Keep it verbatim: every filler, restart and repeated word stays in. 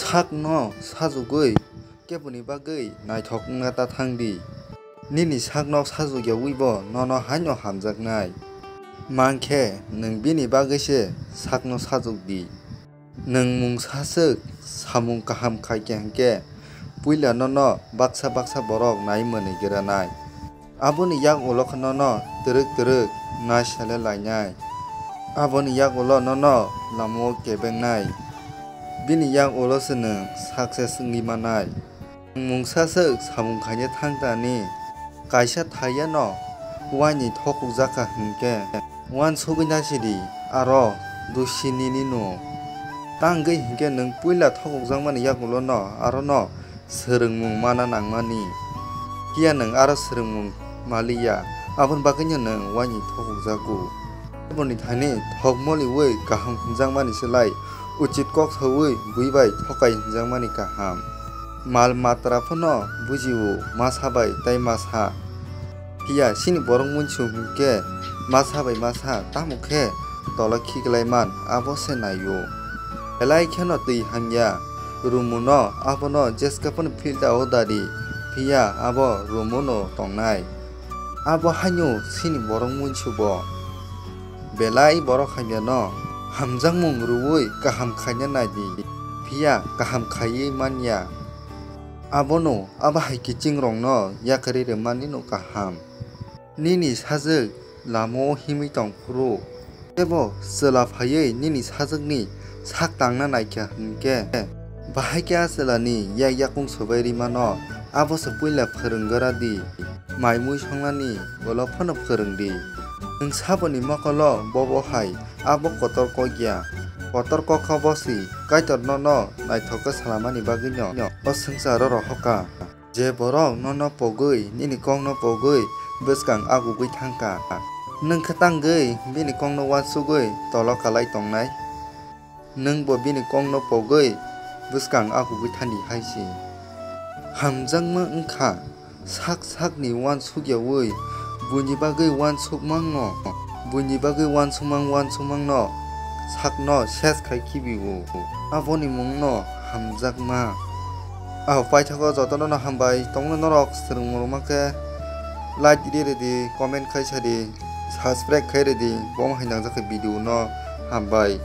Sakno sajugwi keboni bagwi naithok wngna ta thang di. Nini sakno sajugyawibo nono haino hamjaknai. Mankhe nwng bini bagwi se sakno sajuk di. Nwng mungsa swk samung kaham khai kha hwnkhe, puila nono baksa baksa borok nai mwnwi granai. Aboni yak ulo khe nono twrwk twrwk nai sele lainai. Aboni yak ulo nono lamao kebengnai. Bini yak ulo se nwng success wngwi manai. Nwng mungsa swk samung khaina thang tani. Kaisa thaiya no uaini thokukjak kha hwnkhe, uansugwi nasidi, aro dusi nini no. Tangwi hwnkhe nwng puila thokukjakmani yagulono arono swrwngmung mana nangmani. Phiya nwng aro swrwngmung maliya, aboni bagwino nwng uaini thokukjago. Aboni thani thok moliwi kaham hwnjakmani slai uchit kok saui bui bai thokai hwnjakmani kaham. Mal matra phano bujio masa bai tei masa. Phiya chini borok muisu hwnkhe masa bai masa tamo khe tola khiklai man abo se naio. Belai kheno twi hamya, rumuno abono jeska phano filter o dari, phiya abo rumuno tongnai. Abo haino chini borok muisu bo. Belai borok hamyano hamjakmung rwui kaham khaina naidi, phiya kaham khaiwi manya. Abono abo hai kichingrokno yakarwi rwmani no kaham. Nini sajwk lamao himwi tong phuru, teibo chwla phaiwi nini sajwkni sak tangna naikha hwnkhe, bahai khe a chwlani yak yakung swbai rwimano abo se puila phwrwng gra di. Mai mui songnani ulo phano phwrwng di. Nwng saboni mokolo bobo hai abo kotor kok ya. Kotor kok kha bo si Kaitor nono naithok khe salamani bagwino o swngcharo rohor kha. Je borok nono pogwi nini kokno pogwi bwskang agugwi thang kha, nwng khe tangwi bini kokno uansugwi tolo kalai tongnai? Nwng bo bini kokno pogwi bwskang agugwi thani hai se. Hamjakma wng kha sak sakni uansukyaui buini bagwi uansukmangno, buini bagwi uansukmang uansukmangno sakno ses khai khibi-o. Aboni mungno hamjakma. Aho paithago jotono no hambai tongno norok swrwngmung rwma khe like di rwdi, comment khai sadi, subscribe khai rwdi, bomo hai nangjak khe video no hambai.